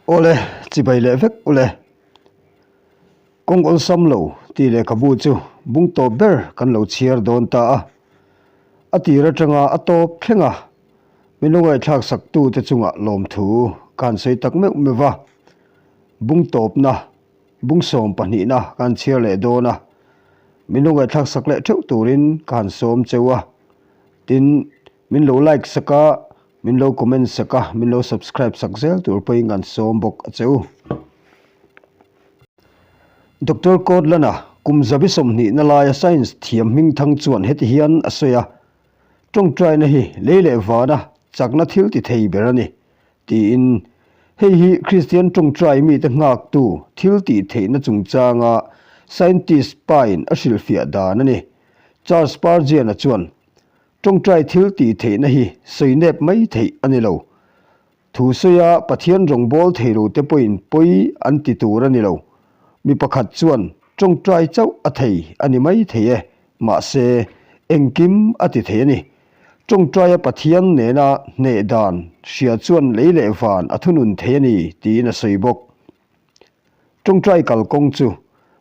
Awle, chibai leh vek ule. Kawng awlsam lo tih lehkhabu chu bung tawp ber kan lo chhiar dawn ta a. A tir atanga a tawp thleng a, min lo ngaihthlak saktute chungah lawmthu ka han sawi tak meuh meuh va. Bung tawpna, bung sawm pahnihna ka han chhiar leh dawn a, min lo ngaihthlak sak leh theuh turin ka han sawm cheu a. Tin, min lo like sak a, Min lo comment sak a, min lo subscribe sak zel tur pawhin kan sawm bawk a che u. Doctor Kotlan-a kum zabi sawmhnihna laia science thiam hmingthang chuan heti hian a sawi a, Tawngtaina hi lei leh vana chakna thil ti thei ber a ni, tiin. Hei hi Kristian tawngtai mite nghaktu thil tih theihna chungchanga scientist pain a hrilhfiah dan a ni. Charles Spurgeon-a chuan, Tawngtai thil tih theihna hi sawi nep mai theih a ni lo. Thu sawia Pathian rawngbâwl thei lo te pawhin pawi an ti tur a ni lo. Mi pakhat chuan tawngtai chauh a thei a ni mai thei e, mahse, engkim a ti thei a ni. Tawngtaia Pathian nena hneh dan hria chuan lei leh van a thunun thei a ni tiin a sawi bawk. Tawngtai kalkawng chu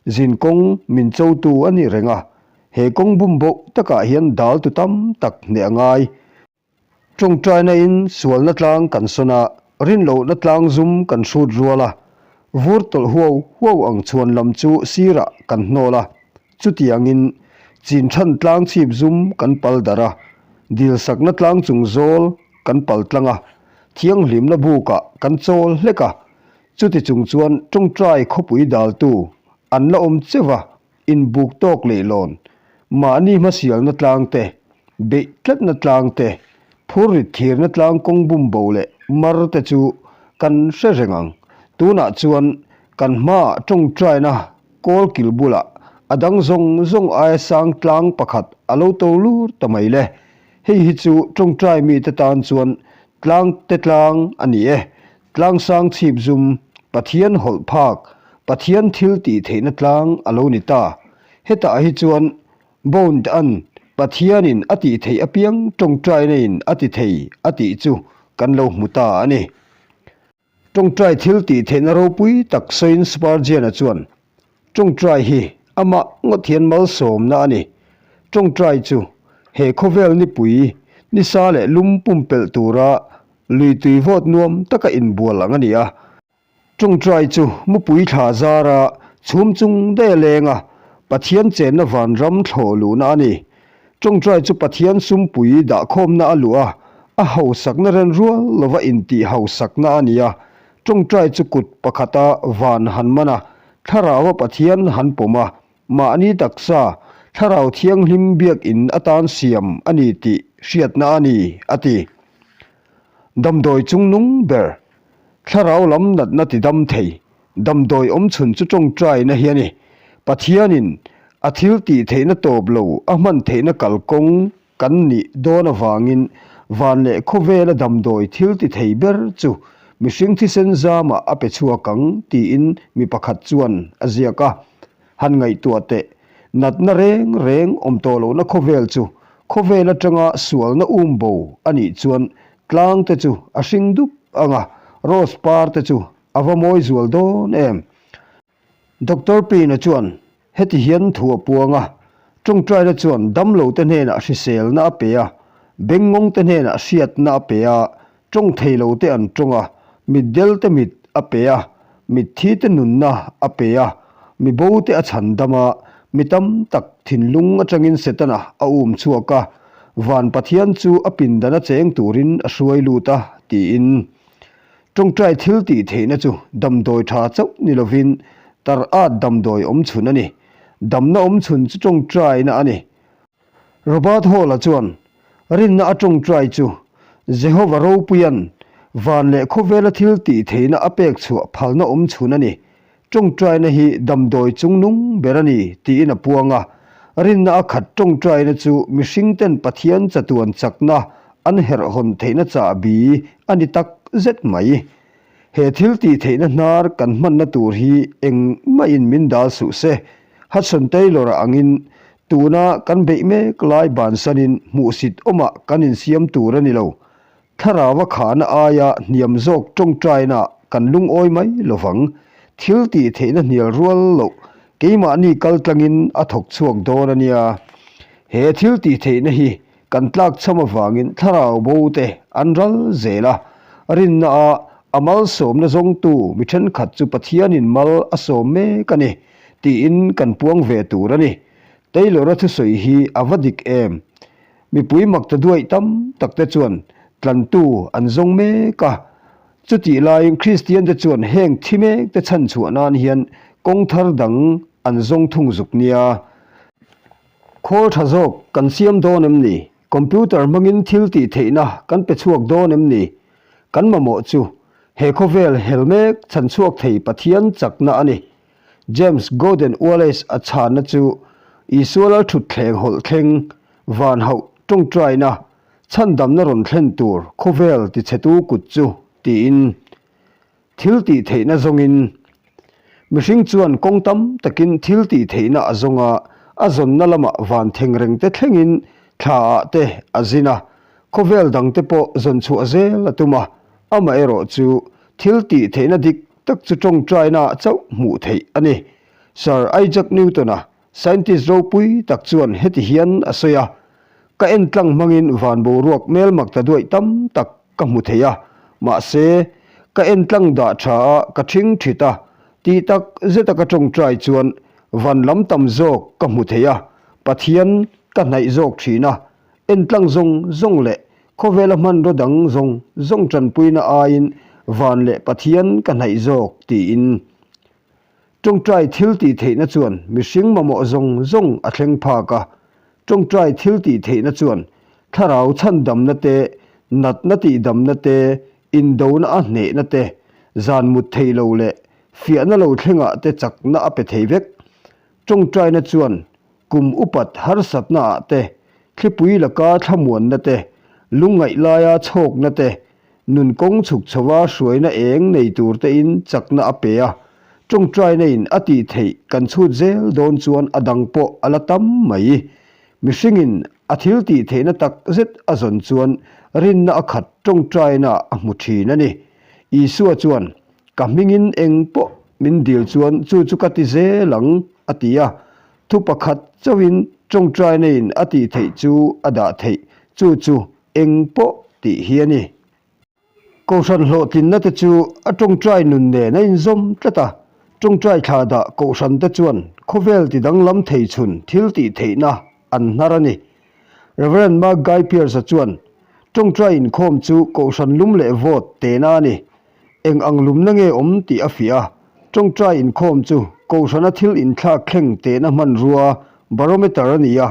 zin kawng min chotu a ni reng a, he kawng bum boh takah hian daltu tam tak hneh a ngai. Tawngtaina in sualna tlang kan sawn a, rinlohna tlang zum kan hrut rual a, vur tawlh huau huau ang chhuan lam chu sirah kan hnawl a, chutiangin chin than tlang chhip zum kan pal darh a, dilsakna tlang chung zawl kan pal tlang a, thianghlimna bukah kan chawl hlek a, Chuti chung chuan tawngtai khawpui daltu an la awm cheuh a, inbuk tawk leihlawn, mahni hmasialna tlang te, beih tlatna tlang te, phurrit thirna tlang kawng bum bo leh mar te chu kan hre reng ang. Tunah chuan kan hmaah tawngtaina kawl kil bulah a dang zawng zawng aia sang tlang pakhat a lo to lur ta mai le. Hei hi chu tawngtai mite tan chuan tlang te tlang a ni e. Tlangsang chhip zum, Pathian hawlh phak, Pathian thil tih theihna tlang a lo ni ta. Hetah hi chuan Bond an Pathianin a tih theih apiang tawngtaina in a ti thei a tih chu kan lo hmu ta a ni. Tawngtai thil tih theihna ropui tak sawiin Spurgeon-a chuan Tawngtai hi amah ngawt hian malsawmna a ni. Tawngtai chu he khawvel nipui, nisa leh lum pumpelh tura lui tui vawt nuam taka inbual ang a ni a. Tawngtai chu mupui thla zara chhum chung daih a leng a, Pathian chenna vanram thlawh luhna a ni. Tawngtai chu Pathian sumpui dahkhawmna a luh a, a hausakna ren rual lova intih hausakna a ni a. Tawngtai chu kut pakhata van han man a, Thlaraua Pathian han pawm a, mahni taksa Thlarau Thianghlim biakinn atan siam a ni tih hriatna a ni, a ti. Damdawi chungnung ber, Thlarau lam natna ti dam thei, damdawi awmchhun chu tawngtaina hi a ni. Pathianin a thil tih theihna tawp lo a hman theihna kalkawng Kan nih dawn avangin van leh khawvela damdawi thil ti thei ber chu mihring thisen zamah a pe chhuak ang tiin mi pakhat chuan a ziak a. Han ngaihtuah teh, natna reng reng awm tawh lohna khawvel chu khawvel atanga sualna um bo a nih chuan tlang te chu a hring dup ang a, rose par te chu a va mawi zual dawn em? Doctor Payne-a chuan heti hian thu a puang a, Tawngtaina chuan damlote hnenah hriselna a pe a, bengngawngte hnenah hriatna a pe a, tawng theilote an tawng a, mitdelte mit a pe a, mitthite nunna a pe a, mibote a chhandam a, mi tam tak thinlung atangin Setana a um chhuak a, Van Pathian chu a pindana cheng turin a hruai lut a, tiin. Tawngtai thil tih theihna chu damdawi tha chauh ni lovin tar at damdawi awm chhun a ni. Damna awm chhun chu tawngtaina a ni. Robert Hall-a chuan, Rinna a tawngtai chu Jehova ropuia'n van leh khawvela thil tih theihna a pek chhuah phalna awm chhun a ni. Tawngtaina hi damdawi chungnung ber a ni tiin a puang a. Rinna a khat tawngtaina chu mihringten Pathian chatuan chakna an herh hawn theihna chahbi a ni tak zet mai. He thil tih theihna hnar kan hmanna tur hi engmahin min dal suh se. Hudson Taylor-a angin tuna kan beih mek lai bansanin hmuhsit awmah kan insiam tur a ni lo. Thlarau a khahna aia hniam zawk tawngtaina. kan lungawi mai lo vang. Thil tih theihna hnial rual loh keimahni kal tlangin a thawk chhuak dawn a nia. He thil tih theihna hi kan tlak chham avangin thlarau bo te an ral zel a, rinna a a malsawmna zawngtu mi thenkhat chu Pathianin mal a sawm mek a ni tiin kan puang ve tur a ni. Taylor-a thusawi hi a va dik em? Mipui makta duaih tam tak te chuan tlantu an zawng mek a, chutih laiin Kristian te chuan heng thi mek te chhan chhuah nan hian kawng thar dang an zawng thung zuk nia. Khawl tha zawk kan siam dawn em ni? Computer hmangin thil tih theihna kan pe chhuak dawn em ni? Kan mamawh chu he khawvel hel mek chhan chhuak thei Pathian chakna a ni. James Gordon Wallace a chhanna chu Isua lal thutthleng hawlh thleng, van hauh tawngtaina, chhandamna rawn thlen tur khawvel tichhetu kut chu tiin thil tih theihna zawngin mihring chuan kawng tam takin thil tih theihna a zawng a, a zawnna lamah van thengreng te thlengin thla ah te a zin a, khawvel dang te pawh zawn chhuah zel a tum a, amaherawhchu thil tih theihna dik tak chu tawngtaina chauh hmuh theih a ni. Sir Isaac Newton-a, scientist ropui tak chuan heti hian a sawi a, Ka en tlang hmangin van boruak hmelmak ta duaih tam tak ka hmu thei a, mahse, ka en tlang dah tha a, ka ṭhing ṭhit a, tih tak zeta ka tawngtai chuan van lam tam zawk ka hmu thei a, Pathian ka hnaih zawk ṭhin a, En tlang zawng zawng leh khawvela hmanraw dang zawng zawng tanpuina aiin van leh Pathian ka hnaih zawk tiin tawngtai thil tih theihna chuan mihring mamawh zawng zawng a thleng phak a. Tawngtai thil tih theihna chuan thlarau chhandamna te, natna tihdamna te, indona a hnehna te, zan mut thei lo leh fiahna lo thlengah te chakna a pe thei vek. Tawngtaina chuan kum upat harsatna ah te, thlipui laka thlamuanna te, lungngaih laia chhawkna te, nun kawng chhuk chhova hruaina eng nei tur tein chakna a pe a, tawngtaina in a tih theih kan chhut zel dawn chuan a dang pawh a la tam mai. Mihringin a thil tih theihna tak zet a zawn chuan rinna a khat tawngtaina a hmu thin a ni. Isua chuan Ka hmingin eng pawh min dil chuan chu chu ka ti zel ang, a ti a. Thu pakhat chauhin tawngtaina in a tih theih chu a dah theih, chu chu eng pawh tih hi a ni. Kohhran hlawhtlinna te chu a tawngtai nun nen a inzawm tlat a, tawngtai thla dah kohhran te chuan khawvel ti danglam thei chhun thil tih theihna an hnar a ni. Rev. Mark Guy Pearce-a chuan, Tawngtai inkhawm chu kohhran lum leh vawt tehna a ni. Eng ang lumna nge awm tih a fiah a, tawngtai inkhawm chu Kohhrana thil inthlak thleng tehna hmanrua, barometer, a ni a,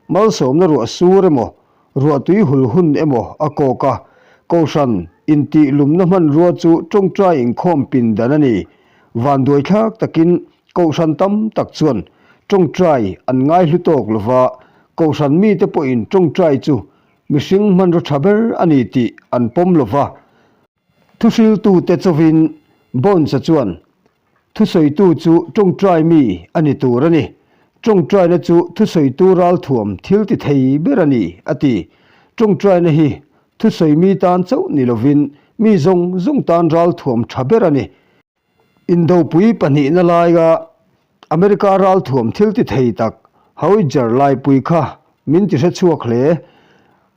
malsawmna ruah sur emaw, ruahtui hul hun emaw a kawk a, Kohhran intih lumna hmanrua chu tawngtai inkhawm pindan a ni. Vanduaithlak takin Kohhran tam tak chuan tawngtai an ngaihlu tawk lova, Kohhran mite pawhin tawngtai chu mihring hmanraw tha ber a ni tih an pawm lova, Thuhriltute chawin Bonds-a chuan, Thusawitu chu tawngtai mi a ni tur a ni. Tawngtaina chu thusawitu ralthuam thil ti thei ber a ni, a ti. Tawngtaina hi thusawi mi tan chauh ni lovin mi zawng zawng tan ralthuam tha ber a ni. Indopui pahnihna laia America ralthuam thil ti thei tak Howitzer laipui kha min ti hre chhuak hle.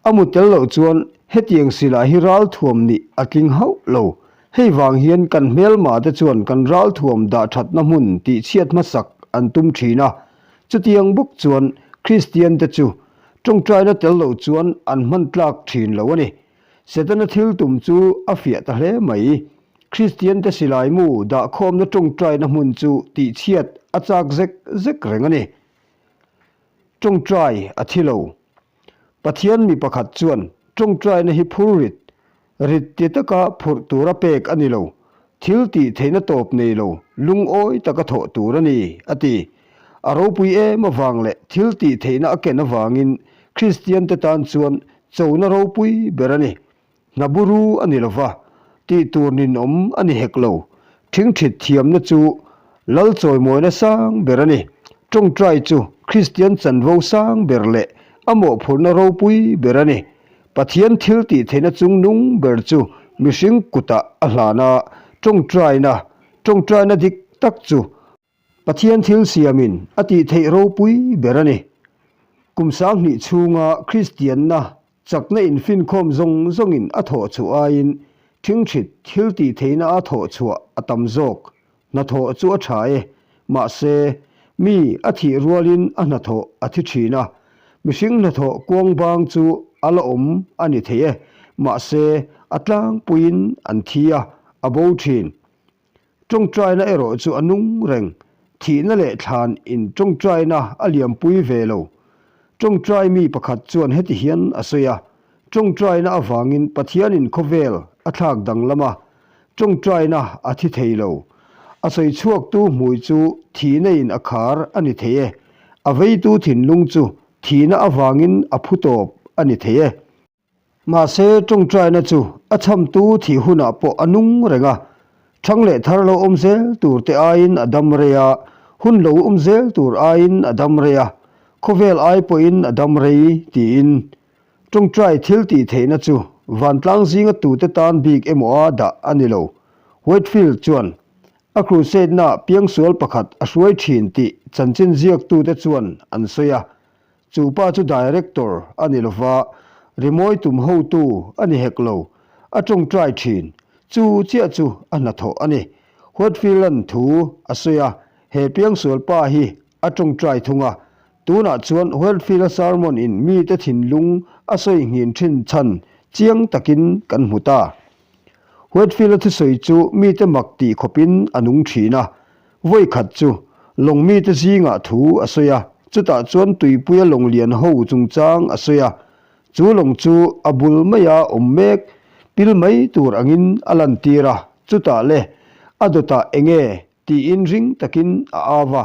A mu tel loh chuan hetiang silah hi ralthuam nih a tling hauh lo. Hei vang hian kan hmelma te chuan kan ralthuam dah thatna hmun tih chhiat hmasak an tum thin a. Chutiang bawk chuan Kristian te chu tawngtaina tel lo chuan an hman tlak thin lo a ni. Setana thil tum chu a fiah ta hle mai. Kristiante silai mu dahkhawmna tawngtaina hmun chu tihchhiat a chak zek zek reng a ni. Tawngtai a thi lo. Pathian mi pakhat chuan tawngtaina hi phur rit, rit ti taka phurh tura pek a ni lo. Thil tih theihna tawp nei lo, lungawi taka thawh tur a ni, a ti. A ropui em avang leh thil tih theihna a ken avangin Kristiante tan chuan chona ropui ber a ni. Hna buru a ni lova, tih tur ninawm a ni hek lo. Thingthit thiamna chu Lal chawimawina sang ber a ni. Tawngtai chu Kristian chanvo sang ber leh a mawhphurhna ropui ber a ni. Pathian thil tih theihna chung nung ber chu mihring kutah a hlan a. Ṭawngṭaina, Ṭawngṭaina dik tak chu Pathian thil siamin a tih theih ropui ber a ni. Kum 2000 chhunga Kristianna chakna infinkhawm zawng zawngin a thawh chhuah aiin ṭhingṭhit thil tih theihna a thawh chhuah a tam zawk. Hnathawh chu a ṭha e, mahse, mi a thih rualin a hnathawh a thi ṭhin a. Mihring hnathawh kuangbang chu a la awm a ni thei e, mahse, a tlangpuiin an thi a, a bo ṭhin. Ṭawngṭaina erawh chu a nung reng, thihna leh thlan in ṭawngṭaina a liampui ve lo. Ṭawngṭai mi pakhat chuan heti hian a sawi a, Ṭawngṭaina avangin Pathianin khawvel a thlak danglam a, ṭawngṭaina a thi thei lo. A sawi chhuaktu hmui chu thihna in a khar a ni thei e, a veitu thinlung chu thihna avangin a phu tawp a ni thei e. Mahse, ṭawngṭaina chu a chhamtu thih hunah pawh a nung reng a, ṭhang leh thar lo awm zel tur te aiin a dam rei a, hun lo awm zel tur aiin a dam rei a, khawvel ai pawhin a dam rei tiin. Ṭawngṭai thil tih theihna chu vantlang zinga tute tan bik emaw a dah a ni lo. Whitefield chuan a crusade-naah piangsual pakhat a hruai ṭhin tih chanchin ziaktute chuan an sawi a, Chu pa chu director a ni lova, rimawi tum hotu a ni hek lo, a tawngtai thin. Chu chiah chu a hnathawh a ni. Whitefield-a'n thu a sawi a, he piangsual pa hi a tawngtai thung a. Tunah chuan Whitefield-a sermon in mite thinlung a sawi nghin thin chhan chiang takin kan hmu ta. Whitefield-a thusawi chu mite mak tih khawpin a nung thin a, Vawi khat chu lawng mite zingah thu a sawi a, chutah chuan tuipuia lawng lian ho chungchang a sawi a. Chu lawng chu a bul maia awm mek pil mai tur angin a lantir a, chutah le a dawtah enge tiin ring takin a au a.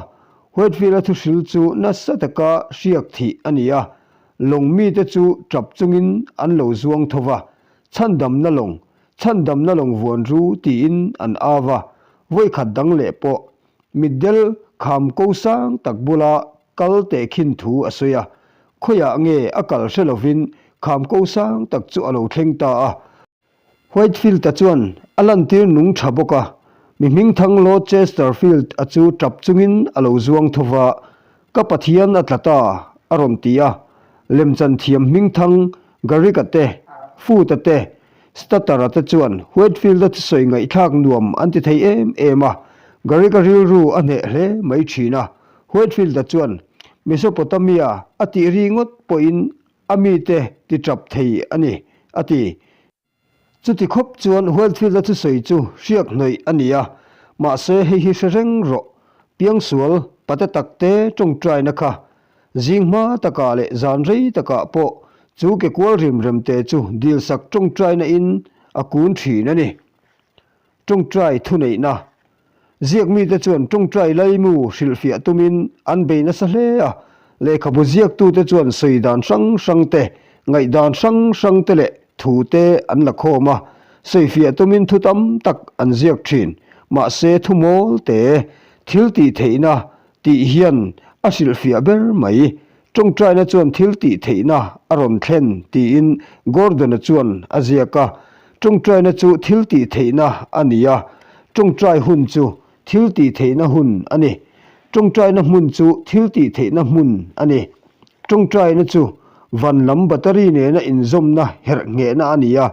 Whitefield-a thuhril chu nasa taka hriak thih a ni a, lawng mite chu tap chungin an lo zuang tho va, chhandamna lawng Chhandamna lawng vuan ru tiin an au a, vawi khat dang leh pawh mitdel kham ko sang tak bula kal teh khin thu a sawi a, khawiah nge a kal hre lovin kham ko sang tak chu a lo thleng ta a. Whitefield-a chuan a lantir nung tha bawk a, mi hmingthang Lord Chesterfield-a chu tap chungin a lo zuang tho va, Ka Pathian a tla ta, a rawn ti a, lemchan thiam hmingthang Garrick-a te, Foot-a te, Stutter-a te chuan Whitefield-a thusawi ngaihthlak nuam an ti thei em em a, Garrick-a rilru a hneh hle mai thin a. Whitefield-a chuan Mesopotamia a tih ri ngawt pawhin a mite ti tap thei a ni, a ti. Chuti khawp chuan Whitefield-a thusawi chu hriak hnawih a ni a, mahse hei hi hre reng rawh, piangsual pate takte tawngtaina kha Zing hma takah leh zan rei takah pawh chu ke kual rim remte chu dilsak tawngtaina in a kun thin a ni. Tawngtai thuneihna Ziak mite chuan tawngtai laimu hrilhfiah tumin an bei nasa hle a, lehkhabu ziaktute chuan sawi dan hrang hrang te, ngaihdan hrang hrang te leh thu te an la khawm a, sawifiah tumin thu tam tak an ziak thin. Mahse thu mawl te, thil tih theihna Tih hian a hrilhfiah ber mai. Tawngtaina chuan thil tih theihna a rawn thlen tiin Gordon-a chuan a ziak a. Tawngtaina chu thil tih theihna a ni a, tawngtai hun chu thil tih theihna hun a ni. Tawngtaina hmun chu thil tih theihna hmun a ni. Tawngtaina chu van lam battery nena inzawmna herh nghehna a ni a,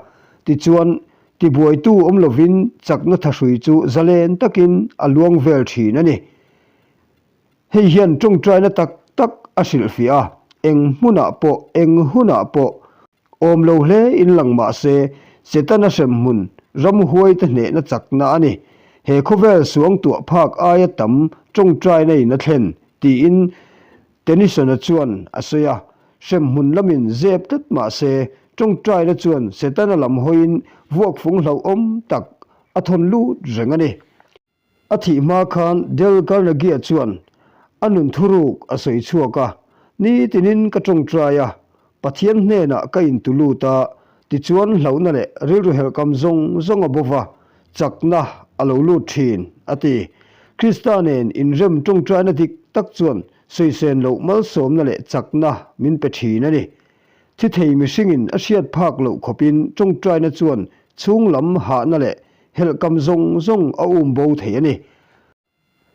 tichuan tibuaitu awm lovin chakna thahrui chu zalen takin a luang vel thin a ni. Hei hian tawngtaina tak tak a hrilhfiah a, eng hmunah pawh, eng hunah pawh awm lo hle in lang mah se, Setana hremhmun ramhuaite hnehna chakna a ni. He khawvel suangtuah phak aia tam tawngtaina in a thlen, tiin Tennyson-a chuan a sawi a. Hremhmun lamin zep tlat mah se, tawngtaina chuan Setana lam hawiin vuakfung hlauhawm tak a thawn lut reng a ni. A thih hma khan Dale Carnegie-a chuan a nun thuruk a sawi chhuak a, Ni tinin ka tawngtai a, Pathian hnenah ka intu lut a, tichuan hlauhna leh rilru helhkam zawng zawng a bo va, chakna a lo lut thin, a ti. Krista nen inrem tawngtaina dik tak chuan sawisen loh malsawmna leh chakna min pe thin a ni. Thi thei mihringin a hriat phak loh khawpin tawngtaina chuan chhunglam hahna leh. Helhkam zawng zawng a um bo thei a ni.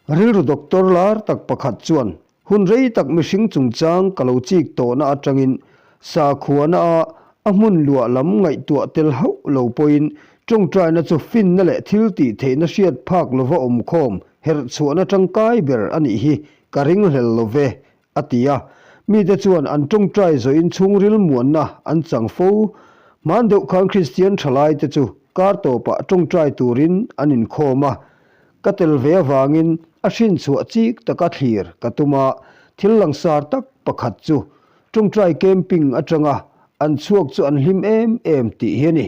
Rilru doctor lar tak pakhat chuan, Hun rei tak mihring chungchang ka lo chik tawhna atangin sakhuana a a hmun luah lam ngaihtuah tel hauh lo pawhin tawngtaina chu finna leh thil tih theihna hriat phak lova awmkhawm herh chhuahna tangkai ber a nih hi ka ringhlel lo ve, a ti a. Mite chuan an tawngtai zawhin chhungril muanna an chang fo. Hman deuh khan Kristian thalaite chu kar tawpah tawngtai turin an inkhawm a. Ka tel ve avangin a hrinchhuah chik taka thlir ka tum a, thil langsar tak pakhat chu tawngtai camping atanga an chhuak chu an hlim em em tih hi a ni.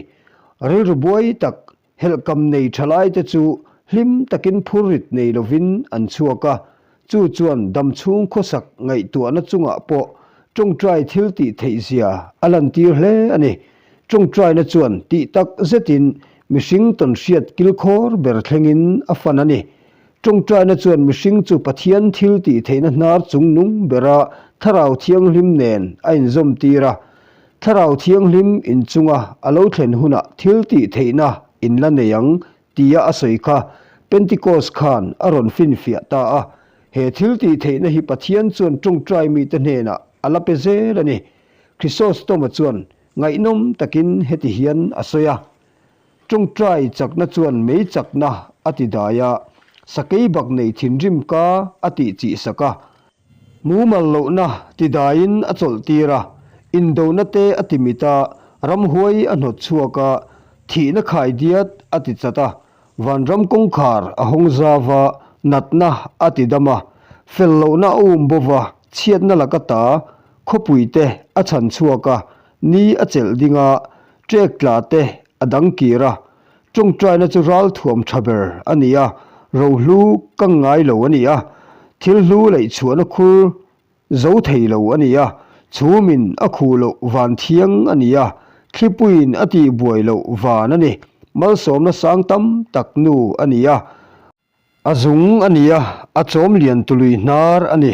Rilru buai tak Helhkam nei thalaite chu hlim takin phurrit nei lovin an chhuak a, chu chuan damchhung khawsak ngaihtuahna chungah pawh tawngtai thil tih theihzia a lantir hle a ni. Tawngtaina chuan tih tak zetin mihring tawnhriat kilkhawr ber thlengin a fan a ni. Tawngtaina chuan mihring chu Pathian thil tih theihna hnar chungnung bera Thlarau Thianghlim nen a inzawmtir a, Thlarau Thianghlim inchunga a lo thlen hunah thil tih theihna in la nei ang tia a sawi kha Pentecost khan a rawn finfiah ta a. He thil tih theihna hi Pathian chuan tawngtai mite hnenah a la pe zel a ni. Chrysostom-a chuan ngaihnawm takin heti hian a sawi a, Tawngtai chakna chuan mei chakna a ti dai a, sakei bak nei thinrim ka a tih chih sak a. Mumal lohna ti daiin a chawlh tir a, indona te a ti mit a, ramhuai a hnawt chhuak a, thihna khai diat a ti chat a, vanram kawngkhar a hawng zau a, natna a ti dam a, fel lohna a um bo va, chhiatna laka ta khawpui te a chhan chhuak a, ni a chelh ding a, ṭek tla te a dang kir a, Tawngtaina chu ralthuam tha ber a ni a, rohlu ka ngai lo a ni a, thil hlu leih chhuahna khur zo thei lo a ni a, chhumin a khuh loh van thiang a ni a, thlipuiin a tih buai loh van a ni, malsawmna sang tam tak nu a ni a, a zung a ni a, a chawm lian tului hnar a ni.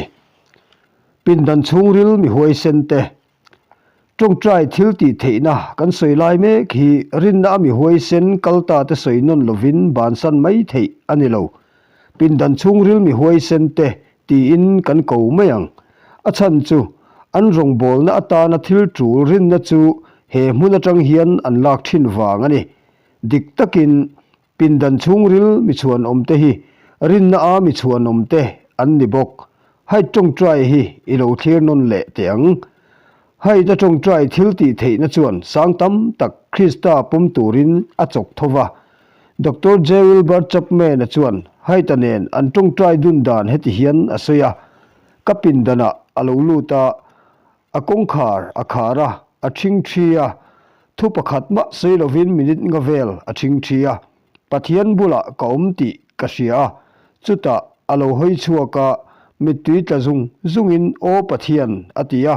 Pindan chhungril mi huaisen te Tawngtai thil tih theihna kan sawi lai mek hi rinna a mi huaisen kal ta te sawi nawn lovin bansan mai theih a ni lo. Pindan chhungril mi huaisen te tiin kan ko mai ang. A chhan chu an rawngbawlna atana thil tul rinna chu he hmun atang hian an lak thin vang a ni. Dik takin Pindan chhungril mi chhuanawmte hi rinna a mi chhuanawmte an ni bawk. Haid tawngtai hi i lo thlir nawn leh teh ang. Haid a tawngtai thil tih theihna chuan sang tam tak Krista pawm turin a chawk tho va. Doctor J. Wilbur Chapman-a chuan Haid-a nen an tawngtai dun dan heti hian a sawi a, Ka pindanah a lo lut a, A kawngkhar a khar a, a ṭhing ṭhi a, thu pakhat mah sawi lovin minute nga vel a ṭhing ṭhi a. Pathian bulah ka awm tih ka hria a, chutah a lo hawi chhuak a, mittui tla zung zungin Aw Pathian a ti a.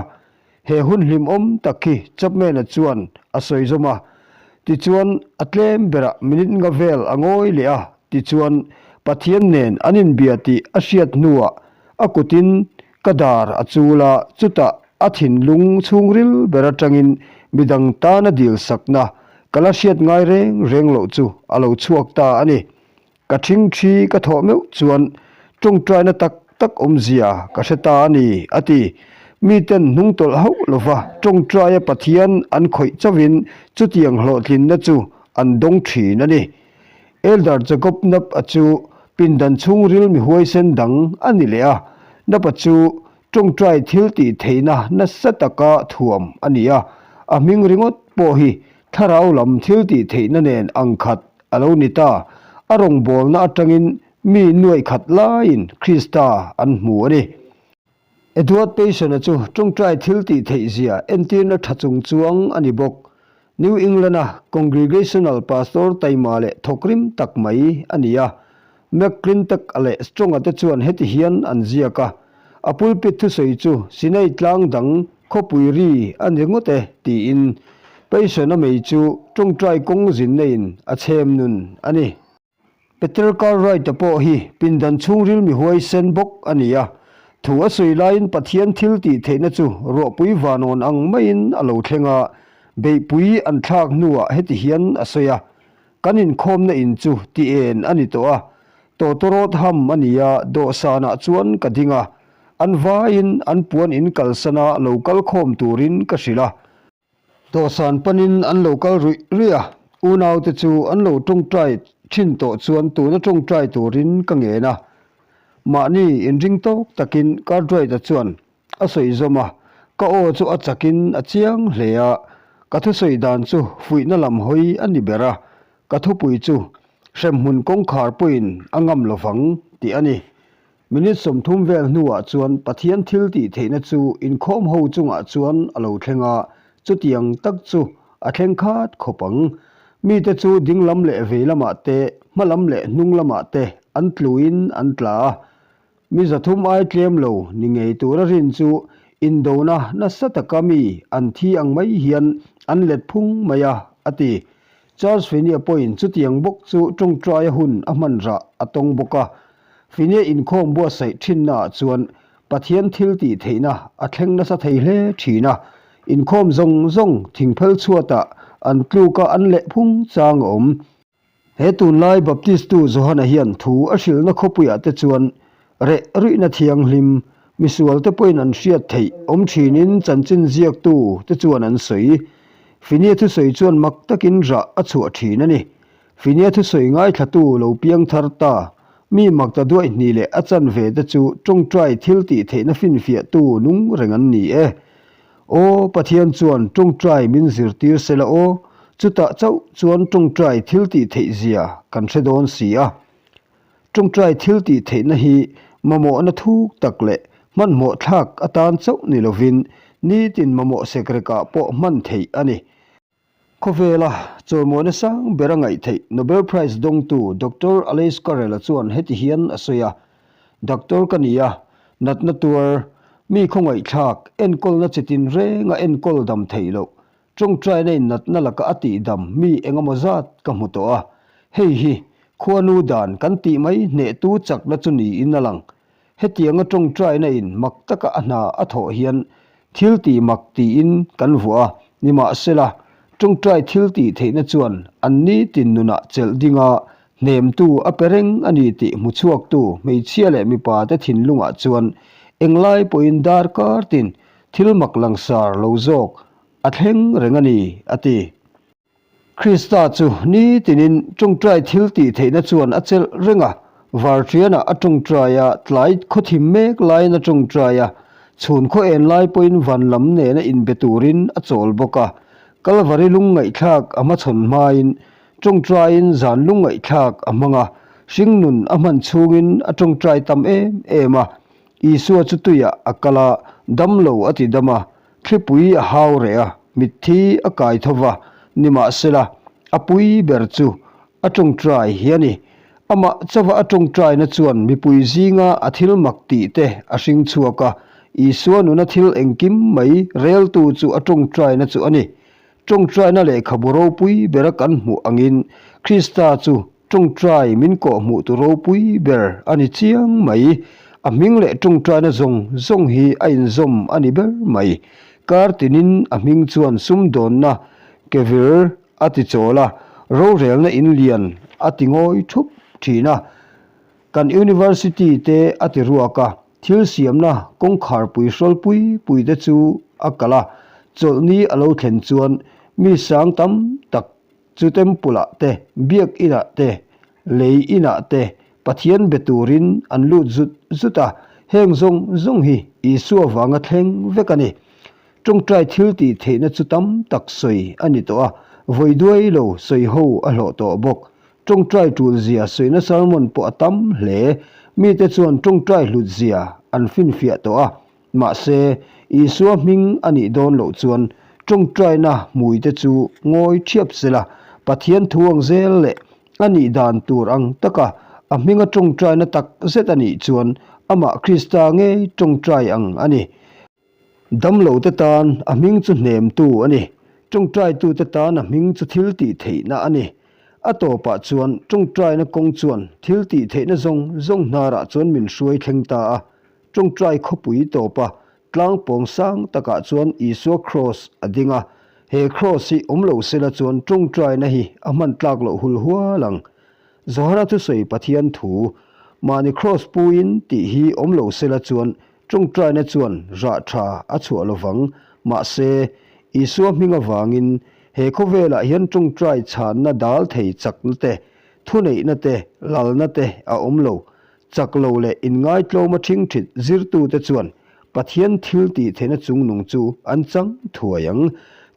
He hun hlimawm tak hi Chapman-a chuan a sawi zawm a. Tichuan a tlem berah minute nga vel a ngawi leh a, tichuan Pathian nen an inbia tih a hriat hnuah A kutin ka dar a chul a, chutah a thinlung chhungril ber atangin midang tana dil sakna ka la hriat ngai reng reng loh chu a lo chhuak ta a ni. Ka thingthi ka thawh meuh chuan tawngtaina tak tak awmzia ka hre ta a ni, a ti. Miten hnungtawlh hauh lova tawngtaia Pathian an khawih chauhin chutiang hlawhtlinna chu an dawng thin a ni. Elder Jacob Knapp-a chu pindan chhungril mi huaisen dang a ni leh a, Knapp-a chu tawngtai thil tih theihna nasa taka thuam a ni a, a hming ringawt pawh hi thlarau lam thil tih theihna nen ang khat a lo ni ta. A rawngbawlna atangin mi nuaih khat laiin Krista an hmu a ni. Edward Payson-a chu tawngtai thil tih theih zia entirna tha chung chuang a ni bawk. New England-a Congregational Pastor taima leh thawkrim tak mai a ni a. McClintock-a leh Strong-a te chuan heti hian an ziak a, A pulpit thusawi chu Sinai tlang dang khawpui ri a ni ngawt e tiin Payson-a mei chu tawngtai kawng zinna in a chhem nun a ni. Peter Cartwright-a pawh hi pindan chhungril mi huaisen bawk a ni a. Thu a sawi laiin Pathian thil tih theihna chu ruahpui vanawn ang maiin a lo thleng a, beihpui an thlak hnuah heti hian a sawi a. Kan inkhawmna in chu ti en a ni tawh a, tawtawrawt ham a ni a, dawhsanah chuan ka ding a, an vaiin an puan in kalsana lo kal khawm turin ka hrilh a. Dawhsan panin an lo kal ruih ruih a, unaute chu an lo tawngtai thin tawh chuan tuna tawngtai turin ka ngen a. Mahni inring tawk takin Cartwright-a chuan A sawi zawm a, ka aw chu a chakin a chiang hle a, ka thusawi dan chu fuihna lam hawi a ni ber a, ka thupui chu hremhmun kawngkhar pawhin a ngam lo vang tih a ni. Minute 30 vel hnuah chuan Pathian thil tih theihna chu inkhawm ho chungah chuan a lo thleng a, chutiang tak chu a thleng khat khawp ang. Mite chu ding lam leh vei lamah te, hma lam leh hnung lamah te an tluin an tla a, Mi 300 ai tlem lo ni ngei tura rin chu indona nasa taka mi an thi ang mai hian an let phung mai a, a ti. Charles Finney-a pawhin chutiang bawk chu tawngtaia hun a hman rah a tawng bawk a. Finney inkhawm buatsaih thinnaah chuan Pathian thil tih theihna a thleng nasa thei hle thin a, inkhawm zawng zawng thingphel chhuatah an tluka an leh phung chang a awm. He tunlai Baptistu Johana hian thu a hrilhna khawpuiah te chuan reh ruihna thianghlim, misualte pawhin an hriat theih awm thinin chanchin ziaktu te chuan an sawi. Finia thusawi chuan mak takin rah a chhuah thin a ni. Finia thusawi ngaithlatu lo piang thar ta, mi mak ta duaih hnih leh a chanve te chu tawngtai thil tih theihna finfiahtu nung reng an ni e. Aw, Pathian chuan tawngtai min zirtir sela aw, chutah chauh chuan tawngtai thil tih theih zia kan hre dawn si a. Tawngtai thil tih theihna hi mamawhna thuk tak leh hmanhmawh thlak atan chauh ni lovin nitin mamawh sekrekah pawh hman theih a ni. Khawvela chawimawina sang bera ngaih theih Nobel Prize dawngtu Doctor Alois Carrel-a chuan heti hian a sawi a, Doctor ka ni a, natna tuar, mi khawngaihthlak, enkawlna chi tinrenga enkawl dam theih loh, tawngtaina in natna laka a tihdam mi engemaw zat ka hmu tawh a, hei hi khuanu dan kan tih mai hnehtu chakna chu niin a lang. Hetianga tawngtaina in mak taka a hna a thawh hian thil tih mak tiin kan vuah a, nimahsela, tawngtai thil tih theihna chuan an nitin nunah chelh dinga hnemtu a pe reng a ni tih hmuchhuaktu hmeichhia leh mipa te thinlungah chuan englai pawhin darkar tin thil mak langsar lo zawk a thleng reng a ni, a ti. Krista chu nitinin tawngtai thil tih theihna chuan a chelh reng a, varṭianah a tawngtai a, tlai khawthim mek laiin a tawngtai a, chhun khaw en lai pawhin van lam nena inbe turin a chawl bawk a. Kalvari lungngaihthlak a hmachhawn hmain tawngtaiin zan lungngaihthlak a hmang a, hringnun a hman chhungin a tawngtai tam em em a. Isua chu tuiah a kal a, damlo a ti dam a, Thlipui a hau reh a, mitthi a kai tho va, nimahsela, a pui ber chu a tawngtai hi a ni. Amah chauha a tawngtaina chuan mipui zinga a thil mak tih te a hring chhuak a, Isua nuna thil engkim mai reltu chu a tawngtaina chu a ni. Tawngtaina lehkhabu ropui bera kan hmuh angin Krista chu Tawngtai min kawh hmuh tu ropui ber a ni chiang mai. A hming leh tawngtaina zawng zawng hi a inzawm a ni ber mai. Kar tinin a hming chuan sumdawnna ke vir a ti chawl a, rorelna in lian a ti ngawi thup thin a. Kan University te a ti ruak a, thil siamna kawngkharpui hrawl pui pui te chu a kalh a. Chawlhni a lo thlen chuan mi sang tam tak Chu temple-ah te, biak inah te, lei inah te Pathian be turin an lut zut zut a, heng zawng zawng hi Isua vanga thleng vek a ni. Tawngtai thil tih theihna chu tam tak sawi a ni tawh a, vawi duai lo sawi ho a hlawh tawh bawk. Tawngtai tul zia sawina sermon pawh a tam hle. Mite chuan tawngtai hlut zia an finfiah tawh a, Mahse, Isua hming a nih dawn loh chuan tawngtaina hmuite chu ngawi thiap sela, Pathian thu ang zel leh a nih dan tur ang taka a hminga tawngtaina tak zet a nih chuan amah Krista ngei tawngtai ang a ni. Damlote tan a hming chu hnemtu a ni. Tawngtaitute tan a hming chu thil tih theihna a ni. A tawpah chuan tawngtaina kawng chuan thil tih theihna zawng zawng hnarah chuan min hruai thleng ta a. Tawngtai khawpui tawpa tlangpawng sang takah chuan Isua Kraws a ding a. He kraws hi awm lo sela chuan tawngtaina hi a hman tlak loh hul hual ang. Johana thusawi Pathian thu, mahni kraws puin tih hi awm lo sela chuan tawngtaina chuan rah tha a chhuah lovang. Mahse, Isua hming avangin he khawvelah hian tawngtai chhanna dal thei chakna te, thuneihna te, lalna te a awm lo. Chak lo leh inngaitlawma ṭhingṭhit zirtute chuan Pathian thil tih theihna chungnung chu an chang thuai ang.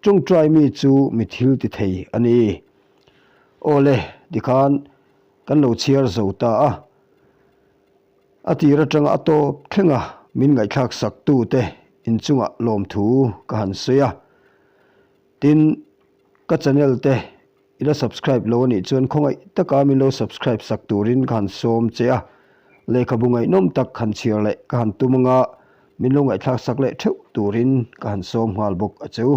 Ṭawngṭai mi chu mi thil ti thei a ni. Aw le, tikhan kan lo chhiar zo ta a. A tir aṭanga a tawp thlenga min ngaihthlak saktute inchungah lawmthu ka han sawi a. Tin, ka channel te I la subscribe lo anih chuan khawngaih taka min lo subscribe sak turin ka han sawm che a, lehkhabu ngaihnawm tak han chhiar leh ka han tum anga min lo ngaihthlak sak leh theuh turin ka han sawm nghal bawk a che u.